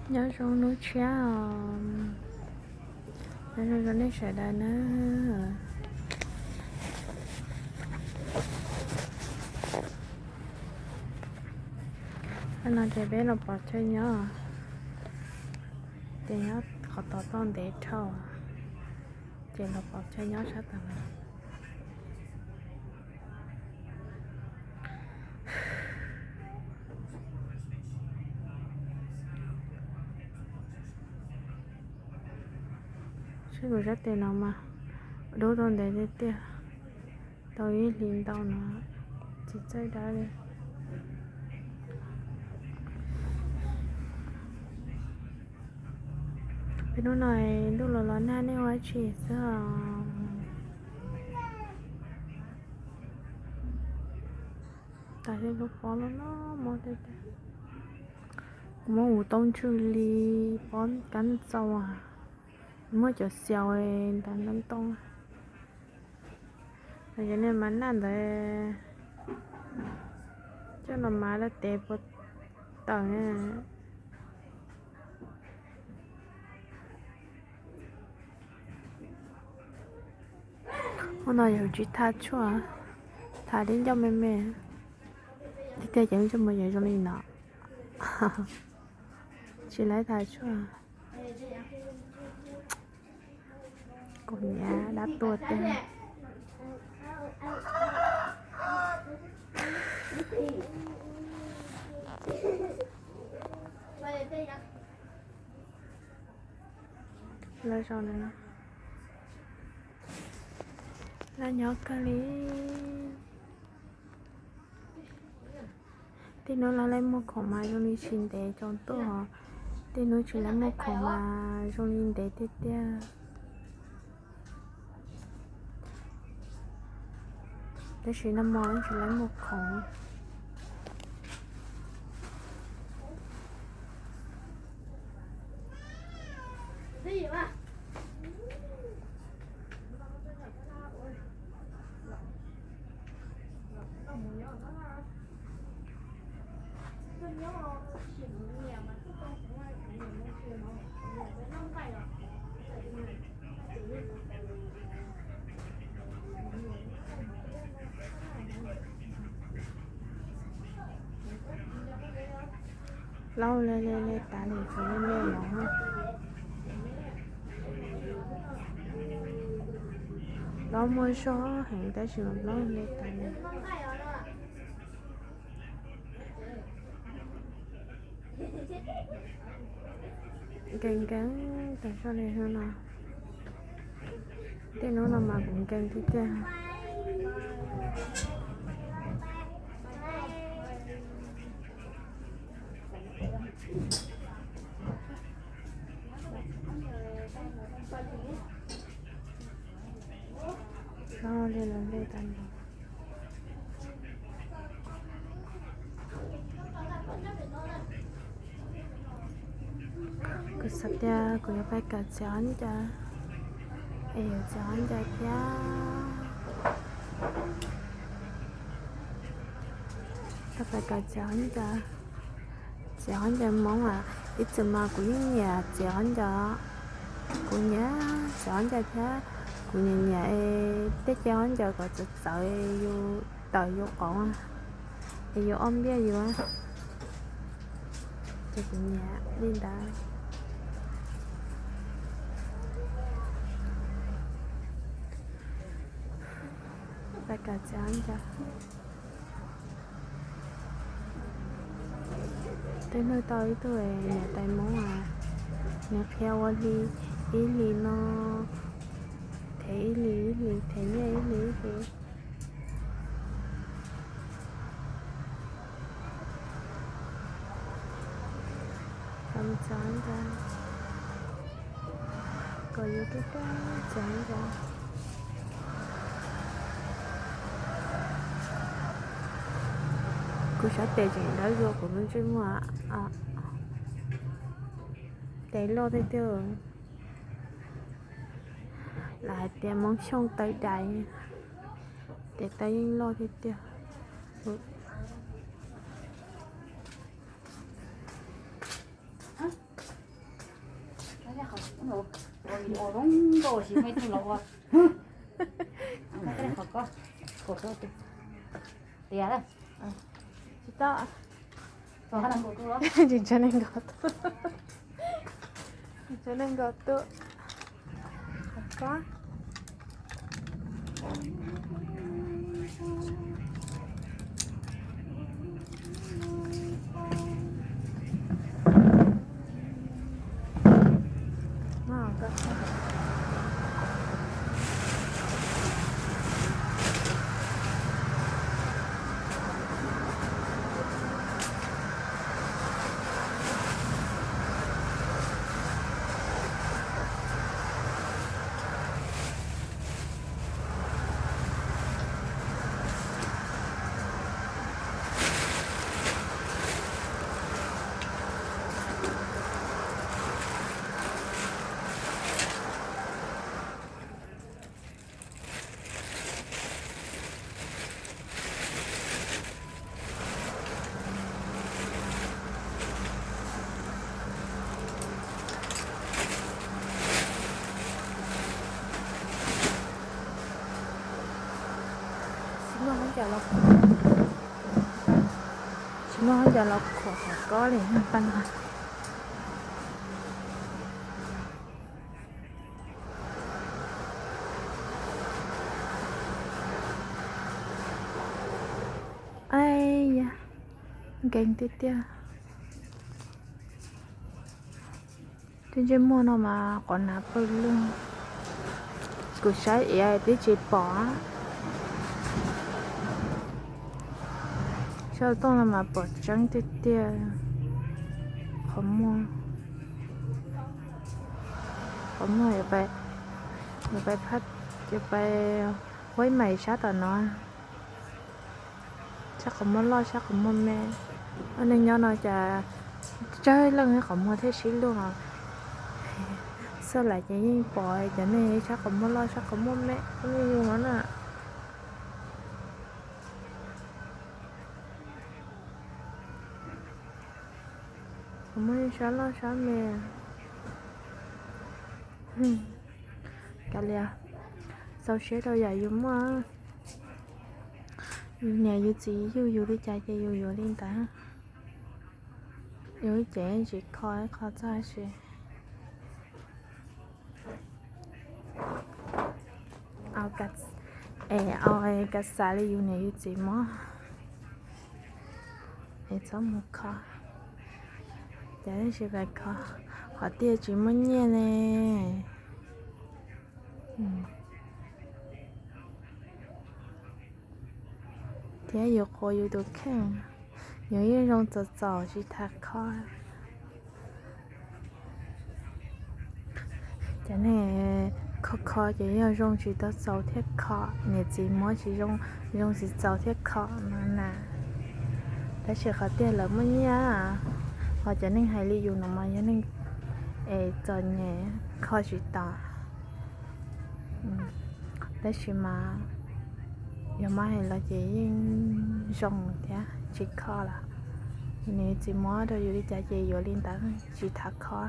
Nyob zoo hnub tshiab os, nyob zoo rau nej sawv daws na. Hnub no ces peb los pov chaw nyob, ces nyob qhov tod tau ntev dhau, ces los pov chaw nyob sab tod no. Sab tus sab tes no mas dub tau ntev tiag tiag, tau ib hlis ntau no tsis txawj dab li. Peb hnub no ntuj los los nag, nej ua dab tsi xwb os? Tas zog lub pob loj loj mob tiag tiag. Kuv muab ua tau ntswg li pob kab ntxau, muab cov xiaus ntawd ntoo ntoo. Yog nej mas nag ntawd coj los mas lawm tes puas tawm na. Hnub no yus tsis tha tshuaj, tha tib ncauj me me, tiag tiag ces lub ntsej muag yus zoo li no, tsis laib tha tshuaj. Kuv nyiam dab tuag tiag. Lawv zaum no, lawv nyob kawg li. Tej hnub lawv laib muag khoom mas zoo li tsis ntev tsaus ntuj, tej hnub tsis laib muag khoom mas zoo li ntev tiag tiag. Tab sis nag hmo tsis laib muag khoom. Plaub le le le tas li tsis le le los. Plaub muaj zog heev tab sis mas plaub le tas li. Nkees nkees tas zog li hnub no. Tej hnub no mas kuv nkees tiag tiag. Los li los li tas li. Kuv xav tias kuv yuav pais kawm txiav ob ncaws, es yuav txiav ob ncaws thiab. Yuav pais kawm txiav ob ncaws, txiav ob ncaws Hmoob as. Ib txwm mas kuv yeej nyiam txiav ob ncaws, kuv nyiam txiav ob ncaws thiab. Kuv nyiam nyiam tej ce ob ncaws kom txawv txawv, yus tawm yus qauv, es yus ob npiaj yus, ces kuv nyiam li ntawd. Pais kawm txiav ob ncaws. Twb nug tau ib tug niam tais Hmoob as, nws qhia ua li ib hlis no thev ib hlis ib hlis, thev nyiaj ib hlis ib hlis. Kom txav ntawd, kom yus tib teb txav ntawd. Kuv sab tes tseem dawb dua kuv lub ntsej muag. Tes loj tiag tiag. Lawv hais tias Hmoob Xyooj taw dais, tes taw yeej loj tiag tiag. Ua zoo nkauj sis muaj ib tug los ua. Qhov ko, tias tsis tau. Tsis tshua neeg nkaus tuaj, tsis tshua neeg nkaus tuaj. Qhov ko. Tsis muaj hab cas los, tsis muaj hab cas los khuam qhov ko li paj no. Ai ya, nkees tiag tiag. Tej ntsej muag no mas qhov hnav pawg lug, kuv saib iav twb tsis pom. Saib tooj no mas pom tseeb tiag tiag. Qhov muag, qhov muag yuav pais, yuav pais phab, yuav pais huaib mais sab tom no. Sab qhov muag loj, sab qhov muag me. Ob neeg nyob no cas tsawg leej qhov muag thiaj sib luag. Xoj lais ces yeej pom cov neeg sab qhov muag loj, sab qhov muag me, ob neeg yug no na. Qhov muag sab loj sab me. Kav liam, xaus siab rau yam yus muaj. Yus niam yus txiv yug yus li cas ces yus yuav li ntawd. Yus ib ce tsis kho ib qho txog si. Es au, kav xav li yus niam yus txiv mob es txhob mus kho. Ces tab sis pais kho, qhov tiag tsis muaj nyiaj ne. Thiab yus qhuas yus tus kheej, yus yeej zoo txaus txaus tsis tas kho. Cov neeg kho kho ces yog zoo tsis tau txaus thiaj kho, niam txiv muab tsis zoo, zoo tsis txaus thiaj kho no na. Tab sis qhov tiag lawv muaj nyiaj, ho cov neeg hais li yus no mas yog neeg es txom nyem kho tsis tau. Tab sis mas yog muab hais los ces yeej zoo thiab tsis kho lawm. Yus niam yus txiv muab rau yus li cas ces yuav li ntawd tsis tas kho.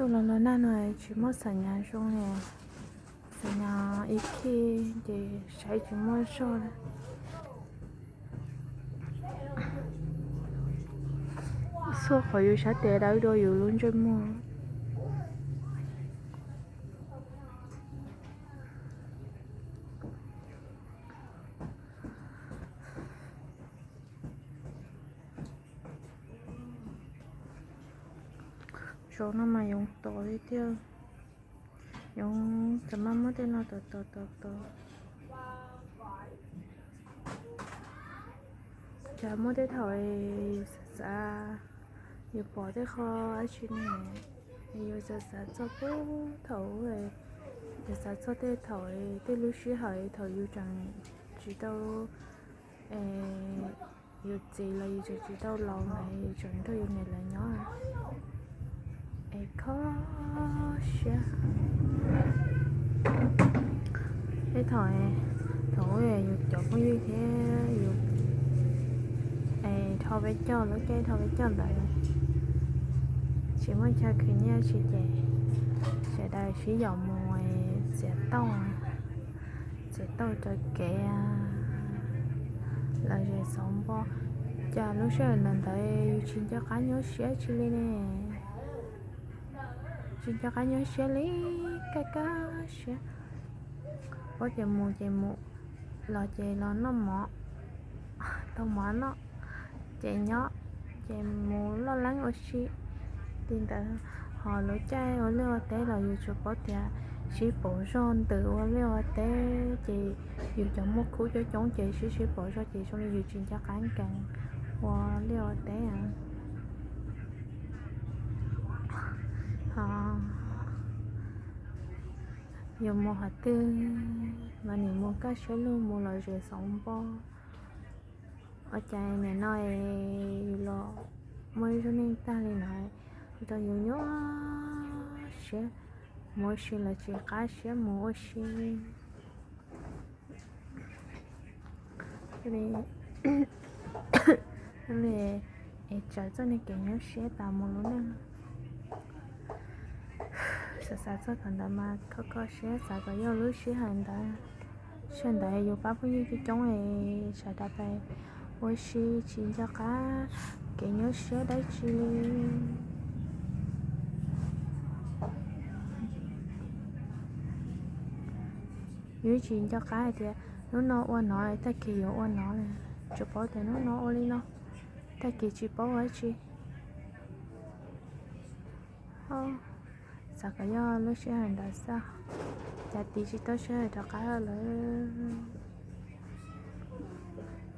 Ntuj los los nag no tsis muaj xam nyas zoo li, xam nyas ib khib ces saib tsis muaj zog li. Txhua qhov yus sab tes dawb dua yus lub ntsej muag. Zaum no mas yoov tom li tiag. Yoov txawm maj muab tej no tom tom tom tom. Cas muaj tej thaum yus xav xav, yus pom tej qho dab tsi ne, yus xav xav txog puag thaum ub, yus xav txog tej thaum, tej lub sij hawm thaum yus tseem tsis tau, yus txiv los yus tseem tsis tau laus mas yus tseem nrog yus niam lawv nyob es kho siab. Tej thaum, thaum ub yus cov phooj ywg thiab yus dhau peb caug, lub caij dhau peb caug ntawd tsis muaj chaw khwv nyiaj tsis ces sawv daws sib yaum mus txiav tauj, txiav tauj rau kev los zem xauv npo. Cas lub sij hawm ntawd ntawd yus tsis nco qab nyuaj siab tsi li ne, tsis nco qab nyuaj siab li, kaj kaj siab. Paub tias mus ces mus, los ces los noj mov, tau mov noj ces nyob, ces mus loj leeb ua si. Li ntawd ho lub caij ua liaj ua teb los yus tsuas paub tias sib pauv zog ntws ua liaj ua teb ces yus cov muaj khub coob coob ces sib sib pauv zog ces zoo li yus tsis nco qab nkees ua liaj ua teb. Ho yus mus qhov twg mas nim mus kaj siab lug mus los zem xauv npo. Ua cas nim no yus los muaj ib zaj neej tag li no rau yus nyuaj siab, mus ua si los tsis qab siab mus ua si. Li, li es tsawv txoj niag kev nyuaj siab tas mus lub neej. Xav xav txog thaum ntawd mas kho kho siab xav kom yog lub sij hawm ntawd, sij hawm ntawd yus pab phooj ywg coob coob es sawv daws pais ua si tsis nco qab kev nyuaj siab dab tsi li. Yus tsis nco qab hais tias hnub no ua no tag kis yuav ua no li, tsuas paub tias hnub no ua li no, tag kis tsis paub ua dab tsi. Xav kom yog lub sij hawm ntawd xwb, cas tiv tsis tau sij hawm rov qab lawm.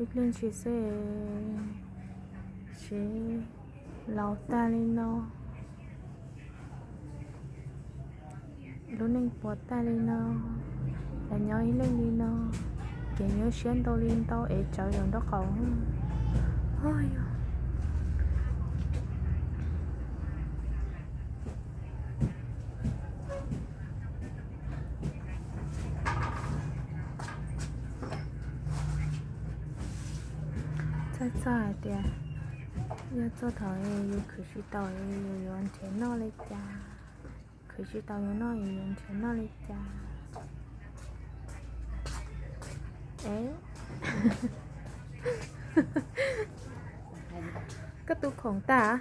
Ib pliag ntshis xwb, siv laus tag li no, lub neej puas tag li no, los nyob ib leeg li no, kev nyuaj siab ntau li ntau es tsawv zaum nraub qaum. Txhawj txog hais tias yog txog thaum yus khwv tsis tau yus yuav nrhiav noj li cas, khwv tsis tau yuav noj yus yuav nrhiav noj li cas. Es koj tu khoom tag.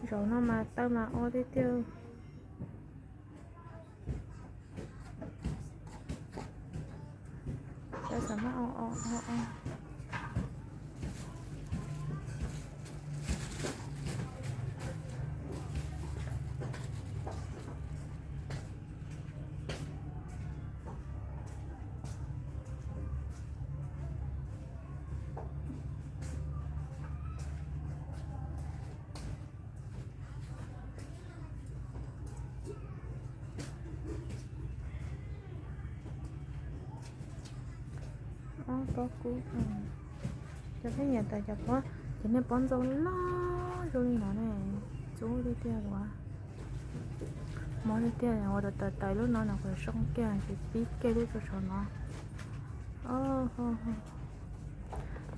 Zaum no mas taw mas o tiag tiag. Taw xav mas o o o o. Ob pob kub, cov peb nyiam tawm cov pob, ces nej pob ntxoov loj zoo li no ne, txub tiag tiag los. Mob tiag tiag, ua tawm tawm lub no no kuv zoo kiag ces pib kiag lub rau saum no.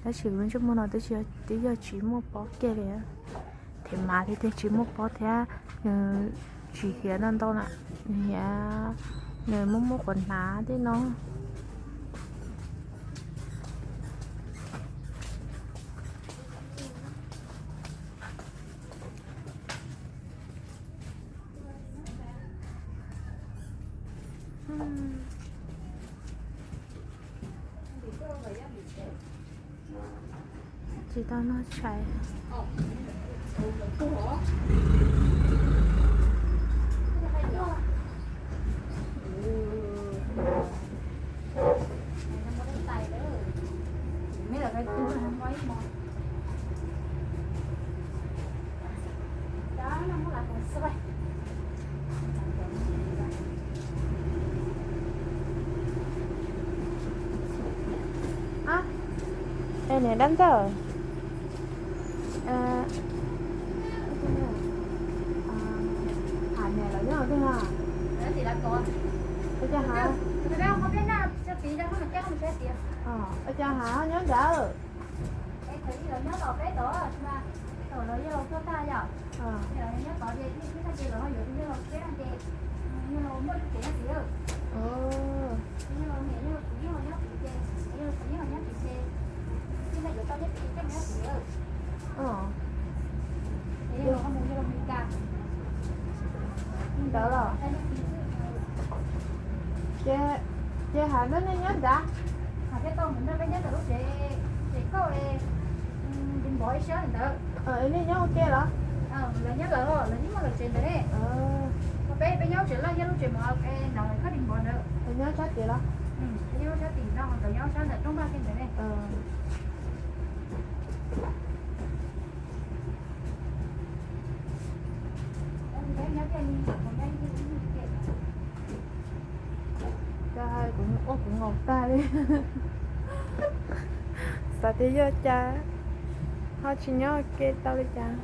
Tab sis lub ntsej muag no twb yog tsis muaj pob kiag li. Thiab mas thiab tsis muaj pob thiab, nws tsis hiav ntau ntau na, nws hiav, nws muaj muaj quav hnav tej no. Tsis tau noj tshais. Es niam dab ntxawg, Ham niam lawv nyob twg no? Ua cas hav, ua cas hav nyob nrad? Ntawd los? Ces, ces hav neb nyob nrad? Nej nyob ua ke los? Peb, peb nyob tsev loj, yog lub tsev mov ntawd, nyob sab tid los? Nyob sab tim no, nyob sab ntawm rooj vag kiag ntawd ne. Koj hais kuv ua kuv ngam tag li. Xav tias yog cas ho tsis nyob ua ke tau li cas.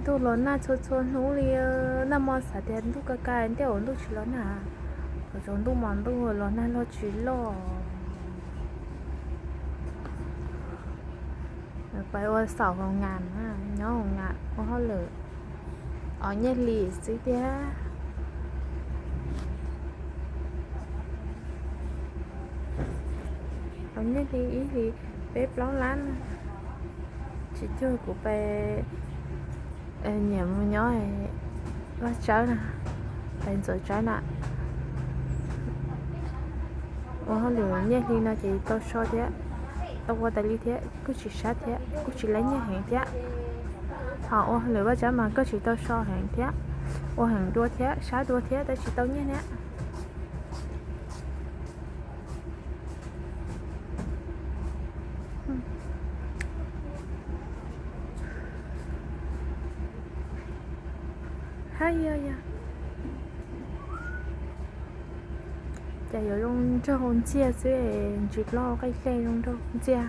Ntuj los nag txhua txhua hnub li, nag hmo xav tias ntuj kaj kaj ntej uas ntuj tsis los nag, ua rau ntuj mas ntuj los nag los tsis loj. Pais ua xaum hoo ngam, nyob hoo ngam ua hauj lwm, os nyiaj hli xwb tiag. Os nyiaj hli ib hlis peb plaub lab na. Tsis cuag kuv pais nyiam mus nyob Vaj Tsawb na, pais Ntxawm Tsawb na. Ua hauj lwm nyiaj hli no ces tau so thiab, tau ua tas li thiab, kuj tsis sab thiab, kuj tsis lab nyiaj heev thiab. Ho ua hauj lwm Vaj Tsawb mas kuj tsis tau so heev thiab, ua heev dua thiab, sab dua thiab, tab sis tau nyiaj thiab. Hab yog yog, cas yuav zoo nraug ntxiag xwb, ntsis plaub qaij dej zoo nraug ntxiag.